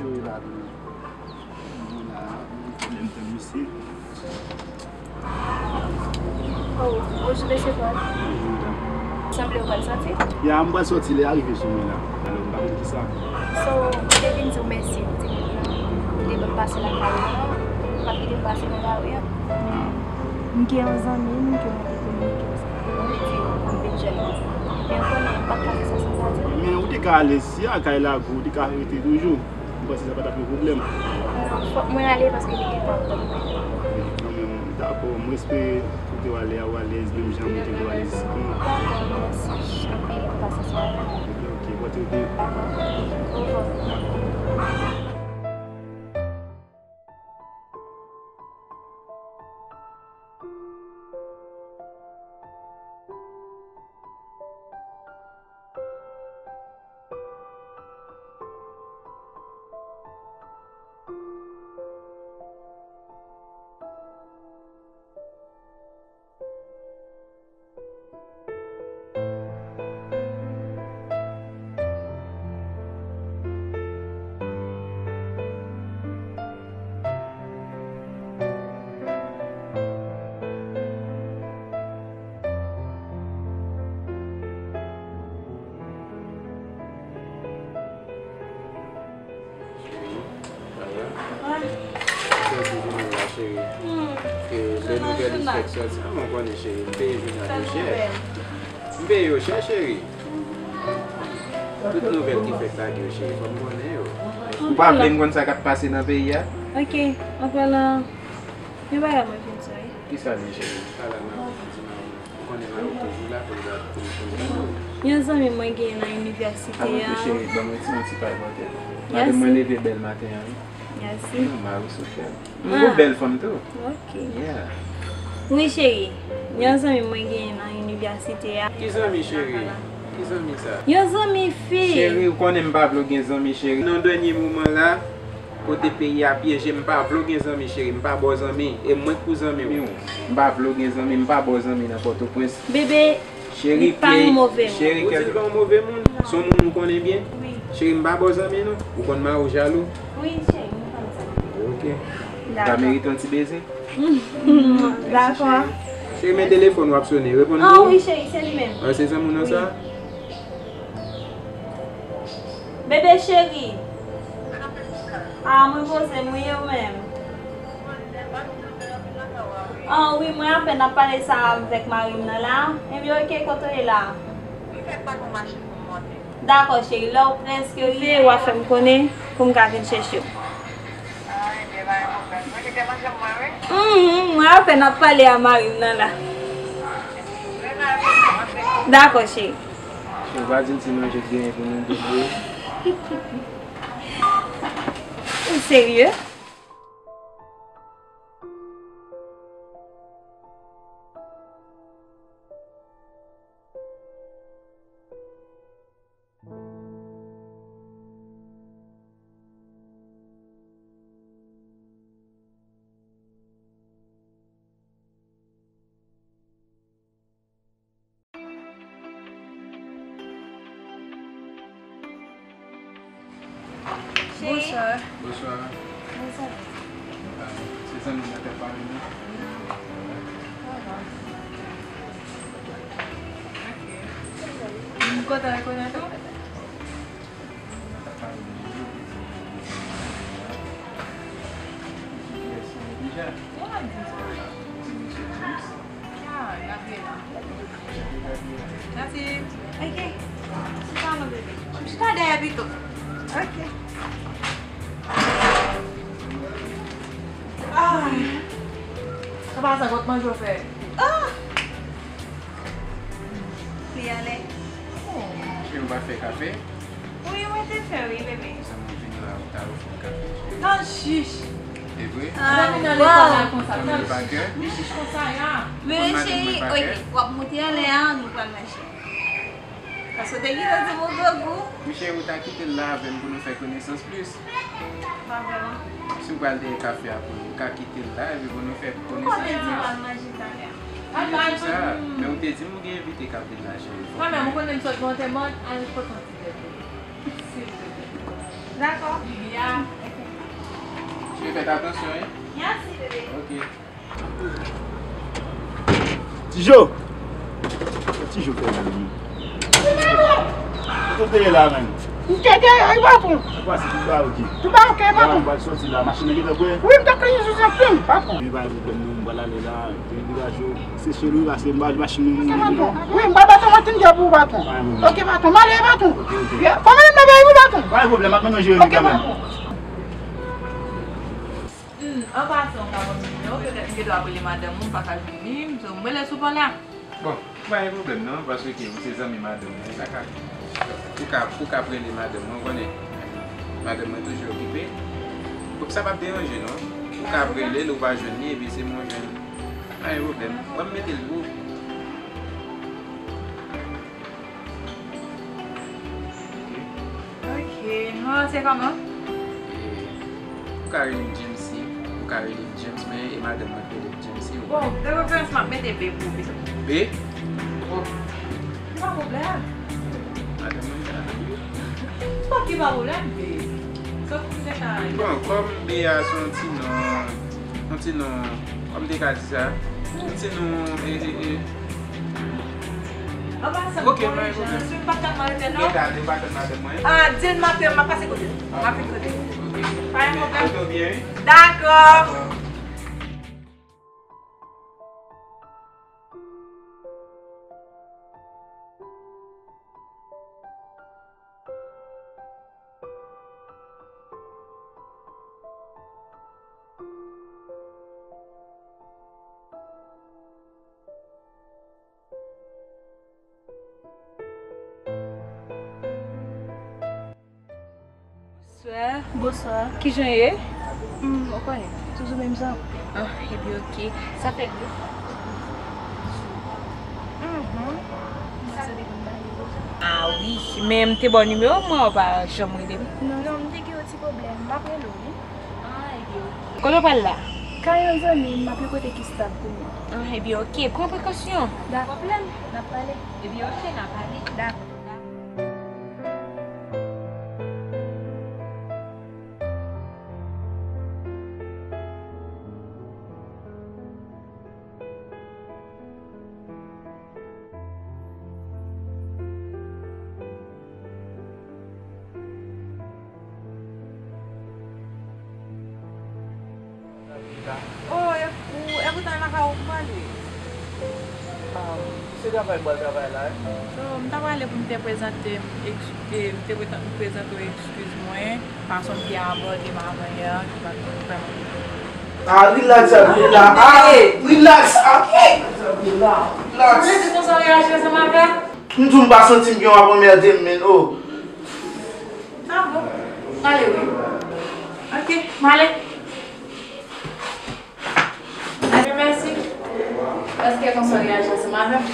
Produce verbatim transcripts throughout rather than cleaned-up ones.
Wi, la, wi. Mwen la, mwen gen pwoblèm tann misye. Oh, bonjou, mesye Paul. Bonjou, madam. Sanble ou pral sòti? Ya, m pral sòti, lè a rive sou mwen la. Alò, m pa konn kisa. So, m te vin di w mèsi pou ti moun nan. Ou te ban m pase lakay ou an. Ou pa t kite m pase nan lari an. M gen yon zanmi m ke mwen te kominike ansanm avè w. Li di m vin jwenn ou. Men ou konnen, m pa t ka fè sa san sa di w. Men ou te ka ale si a kay Lago, ou te ka rete toujou. M panse sa pa t ap yon pwoblèm. Non, fòk mwen ale paske li gentan ap tann mwen. Kanmenm, dakò, m espere kote w ale a ou alèz, menm jan mwen te vle w alèz isit lan. Dakò, mèsi anpil pou pasyans ou. Ok, ok, pote w byen. Dakò, ok, orevwa. Dakò. Cheri, sa w di jounen la, cheri? Hmm, ke lè nouvèl li fèk sòti. Ah, mwen konnen, cheri, m peye jounal yo chè. M peye yo chè, cheri. Tout nouvèl ki fèk lage yo, cheri, fò m konnen yo. Ou pa vle m konn sa k ap pase nan peyi a? Ok, an palan, yon bagay mwen vin di w. Kisa l ye, cheri? Pale a Mario, di Mario. Ou konnen Mario toujou la pou l gad, pou l, pou l gade w. Yon zanmi mwen genyen nan inivèsite a. Avanse, cheri, ban mwen ti, yon ti pay mantèl. Maten mwen leve bèl maten an, wi. Mèsi. Non, Mario sosyal. M gon bèl fanm tou. Ok. Yeah. Wi, cheri. Yon zanmi mwen genyen nan inivèsite a. Ki zanmi, cheri? Ki zanmi sa? Yon zanmi fi. Cheri, ou konnen m pa vle w gen zanmi, cheri. Nan dènye moman la, kote peyi a pyeje, m pa vle w gen zanmi, cheri. M pa ba w zanmi. E mwen k pou zanmi w. M pa vle w gen zanmi, m pa ba w zanmi nan Pòtoprens. Bebe, cheri, li pa yon move moun. Ou di l pa yon move moun? Se yon moun ou konnen byen? Wi. Cheri, m pa ba w zanmi, non. Ou konn mari w jalou? Wi, cheri, m konn sa. Ok. Dakò. Ou ta merite yon ti beze? Dakò. Cheri, men telefòn w ap sone. Reponn pou ou. Ah wi, cheri, se li menm. Ah, se zanmi w nan sa? Wi. Bebe cheri. Ah, mwen poze m wi, e ou menm? Ah wi, mwen apèn ap pale sa avèk mari m nan la. Ebyen, ok, kote w ye la? Dakò, cheri, lè w prèske rive, w a fè m konnen pou m ka vin chèche w. Mhm, mwen apèn ap pale a mari m nan la. Dakò, cheri. Cheri, pa di m ti manje k genyen pou nou de vre. Ou serye? Cheri. Bonswa. Bonswa. Bonswa. Ah, se zanmi m nan k ap pale, non? Ok. M kontan rekonèt ou. Mwen pa di sa. Ah, Gabriela. Mèsi. Ok. Chita non, bebe. Chita dèyè pito. Ok. Ah. Apa sa, kot manje w fè? Ah. Li ale. Oh. Cheri, ou pa fè kafe? Wi, mwen te fè, wi, bebe. Sa mwen vin la, ou ta ofri m kafe, cheri. Nan chich. E vre? Ah, zanmi nan lekòl la konsa. Zanmi pa kè? Li chich konsa, ya. Men cheri, ok, w ap monte anlè a, nou pral manje. Paske w te gentan di m ou grangou. Wi, cheri, ou ta kite l la avè m pou nou fè konesans plis. Pa vrèman. Si w pral dèyè kafe a pou nou, ou ka kite l la, epi pou nou fè konesans plis. Ou konnen nou pral manje talè. Wi, se sa. Men ou te di m ou gen envite k ap vin la, cheri. Kanmenm, ou konnen m sot nan antèman, al pote yon ti vè pou nou. Silvouplè. Dakò. Viviane. Fèt atansyon, wi. Mèsi, bebe. Ok. Tijo! Tijo fè mal wi. Kote w te ye la menm? M te dèyè wi, patwon. Sa pase, tout bagay oke? Tout bagay oke, patwon. Ou pral sòti la, machin nan gentan prè? Wi, m t ap peye sou santim, patwon. Li pa gen pwoblèm non, m pral ale la. Degaje w. Se cheri wi, paske m pa machin nan. Ok, patwon. Wi, m pral bat yon machin pou ou, patwon. Ok, patwon. M ale, patwon. Ok, ok. Fò madanm nan veye wi, patwon. Pa gen pwoblèm, m ap mennen w jere li kanmenm. Ok, patwon. Hmm, an pasan, w ka ban m nimewo, petèt m gen dwa rele madanm ou, m pa ka jwenn li, m rele sou pon la. Bon, pa gen pwoblèm non, paske ou se zanmi madanm mwen, sa ka, ou ka, ou ka ap rele madanm mwen, ou konnen, madanm mwen toujou okipe. Bon, sa p ap deranje non. Ou ka ap rele l, ou pa jwenn li, epi se mwen w jwenn. Pa gen pwoblèm. Ban m mete l pou ou. Ok, non, se kòman? E, ou ka rele m James, ou ka rele m James, men e madanm mwen k rele m James, ou konnen. Bon, de preferans, m ap mete B pou ou pito. B? Bon. Se pa pwoblèm. Madanm mwen sa. Bon, ki pa pwoblèm, B. Sòf pou m te ka. Bon, kòm B a se yon ti non, yon ti non, kòm m te ka di sa, yon ti non, e, e, e, An pasan, ok, bon, pa gen pwoblèm. Si m pa t ap rete non. Gade, ou pa tann madanm mwen. Ah, di l m ap, m ap pase kote l. M ap vin kote l. Ok. Pa gen pwoblèm. Kote w byen, wi. Dakò. Bonswa. Bonswa. Kijan w ye? Hmm, ou konnen, toujou menm jan. Ah, ebyen, ok. Sa fè de fwa. Mhm. Ah wi, men m te ba w nimewo mwen, ou pa janm rele m. Non, non, m te gen yon ti pwoblèm. M ap rele w, wi. Ah, ebyen, ok. Kote w pral la? Kay yon zanmi m, m ap yon kote ki stab pou mwen. Ah, ebyen, ok. Pran prekosyon. Dakò. Pwoblèm, n ap pale. Ebyen, ok, n ap pale. Dakò. Oh, e, ou, e poutan e lakay ou m prale. Ah, se travay m pral travay la, wi. So, m ta prale pou m te prezante m, eks-, e, m te prezan-, prezante w eskiz mwen, fason m te abòde m avanyè a, ki pa t vrèman. Ah, relax, Sabrina. Ah, relax. Ah, relax. Sa vle di konsa w reyaji ansanm avè l? M di w m pa santi m byen, w ap anmède m, men, oh. Sa bon. M ale, wi. Ok, m ale. Mèsi. Paske konsa w reyaji ansanm avè m.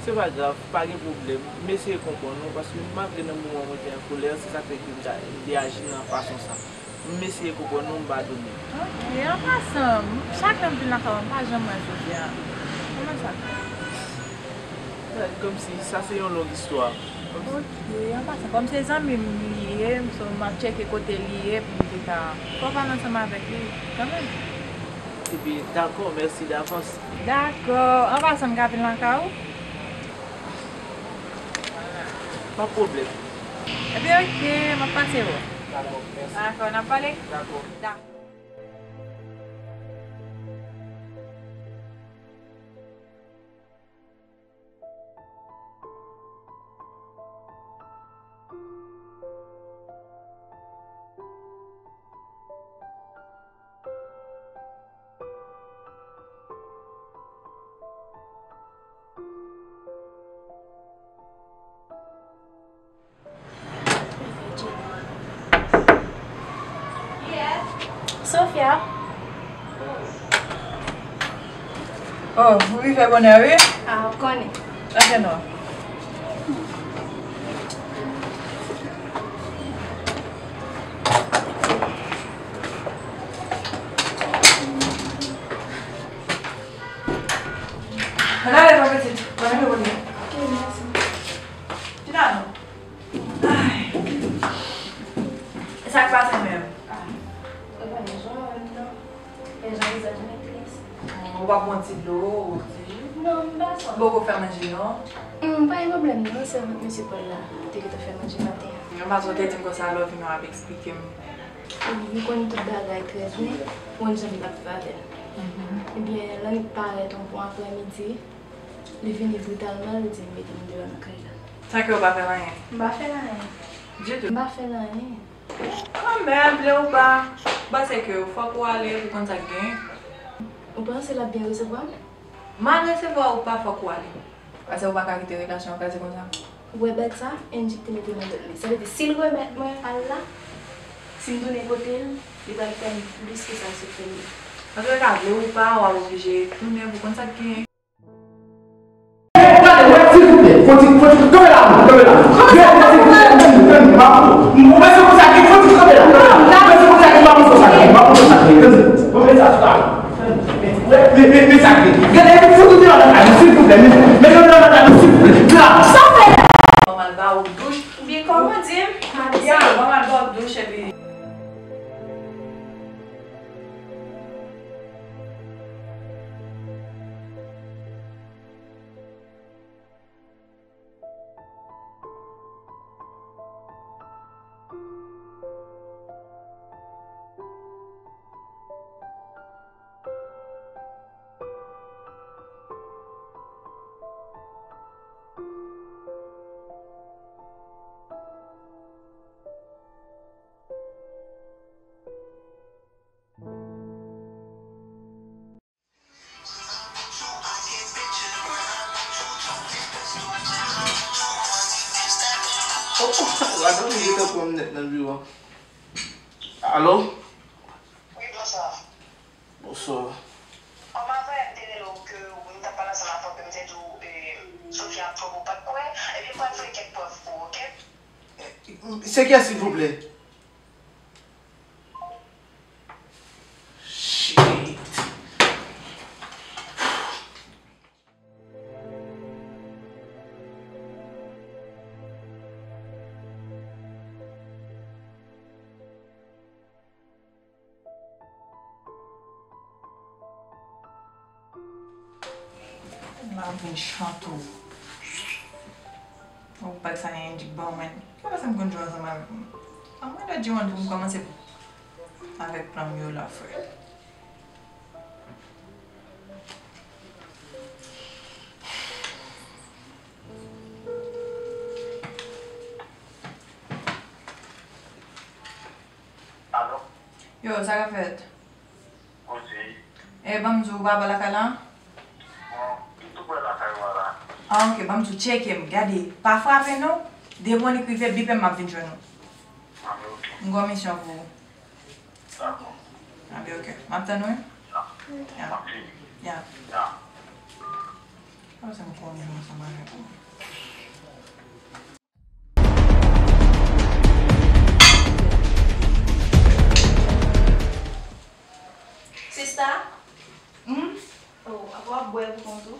Se pa grav, pa gen pwoblèm. M eseye konprann ou, paske malgre nan moman mwen te an kolè, se sa k fè ke m ta, m te aji nan fason sa. M eseye konprann ou, m padone w. Ok, an pasan, chak lè m vin lakay ou, m pa janm wè jodi a. Kòman sa fè? Kòmsi, sa se yon long istwa. Ok, an pasan, kòm se zanmi m li ye, so m ap tcheke kote li ye pou m te ka fè w pale ansanm avèk li kanmenm. Ebyen, dakò, mèsi davans. Dakò, an pasan, m ka vin lakay ou? Pa pwoblèm. Ebyen, ok, m ap pase wè w. Dakò, mèsi. Dakò, n ap pale? Dakò. Dakò. Sofia. Oh, ou rive bonè, wi. Ah, ou konnen. Antre non. Ann ale non pitit. Mwen rive bonè. Ok, mèsi. Chita non. Ay. Sa k pa Ou pa pran ti dlo, ou ti. Non, m pa sòt. Ou poko fè manje, non? Hmm, pa gen pwoblèm, non. Se vant mesye Paul la te gentan fè manje maten an. Yon fason te di m konsa, love, non, ap eksplike m. Wi, m konn tout bagay trè byen, m konn jan m t ap viv avè l. Ebyen, lè n parèt yon bon aprèmidi, li vini britalman, li di l mete m deyò nan kay la. San ke ou pa fè l anyen? M pa fè l anyen. Ditou? M pa fè l anyen. Kanmenm, vle ou pa, m panse ke fòk ou ale pou konn sa k genyen. Ou panse l ap byen resevwa m? Mal resevwa ou pa, fòk ou ale. Paske ou pa ka kite relasyon an kraze konsa. Ou wè bèg sa, Angie te mete nan dòt li. Sa vle di, si l remèt mwen pa l la, si m tounen kote l, li pral fè m plis ke sa l sot fè m yo. Antouka, vle ou pa, w ap oblije tounen pou konn sa k genyen. Gade, wè, silvouplè, fò ti, fò ti, kanpe la, kanpe la. Gade, fò ti, fò ti, fò ti, fò ti, fò ti, fò ti, kanpe la, kanpe la. Fò ti, fò ti, fò ti, fò ti, fò ti, kanpe la. Bon, men sa, sa. Men, men, men, men sa ki. Gade, epi fout ou deyò nan kay, silvouplè. Men, men, men, men, men, silvouplè. Sa fè. Ban m al ba ou douch. Oubyen kòman di m? Ya, ban m al ba ou douch epi. Oh, oh, gade yon nèg te pran m nèt nan biwo. Alo? Wi, bonswa. Bonswa. An maten, m te rele w ke m t ap pale ansanm avè w, ke m te di w, e, Sofia ap twòp, ou pa t kwè. Ebyen, m pral voye kèk prèv pou ou, oke? Se kiyès, silvouplè? Shit. M ap vin chante w. Ou pa sa gen dik ban mwen. Ki pase m konn jwe ansanm avèk mwen? An mwen lè di w pou m kòmanse avèk plan m yo la, frè. Alo? Yo, sa k ap fèt? Kote? E, ban m di w, ou pa bò lakay la? Non, m tou prè lakay ou a la. Ah, ok, ban m di w, tcheke m, gade, pa frape non. Depi w annik rive, bipe m, m ap vin jwenn ou. Ah, men ok. M gen yon misyon pou ou. Dakò. Ah, ben ok, m ap tann ou, wi. Ya. Ya. M ap vini. Ya. Ya. Kòmsi m konnen ansanm avèk ou. Sista? Hmm? Oh, apa w ap bwè pou kont ou?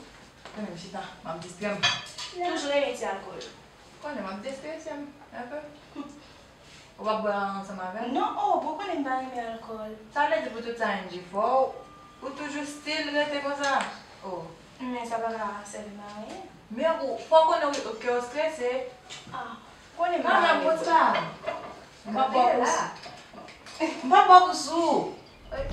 Konnen m chita, m ap distrè m. Toujou renmen ti alkòl. Konnen m ap destrese m enpe. Ou p ap bwè ansanm avè m? Non, oh, bon, konnen m pa renmen alkòl. Sa vle di pou tout sa Angie fè w, ou toujou still rete konsa? Oh. Men sa pa ka sèvi m a anyen. Men ou, fò w konnen ou, ke w strese. Ah, konnen m pa renmen bwè. M p ap bwè pou sou. Ok.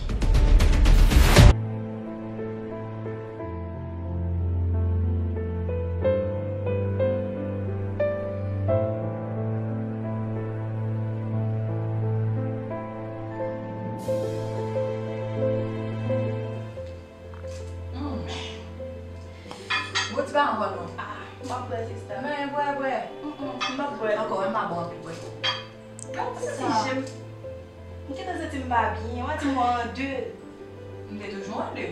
Mm. Bon, ti pa ankò non. Ah, m p ap bwè, sista. Men, bwè, bwè. Mm, mm, m p ap bwè. Ankò, m pa bon anpil bwè. Gad sa. Gad ti je m. M gentan santi m pa byen. W a di mwen an de. M te toujou an de.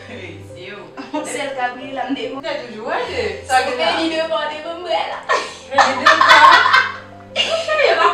Hey, si w. Sèl kabri la, m te. M te toujou an de. Sa gen la? Veni devan, devan m bwè la. Veni devan. Cheri, pa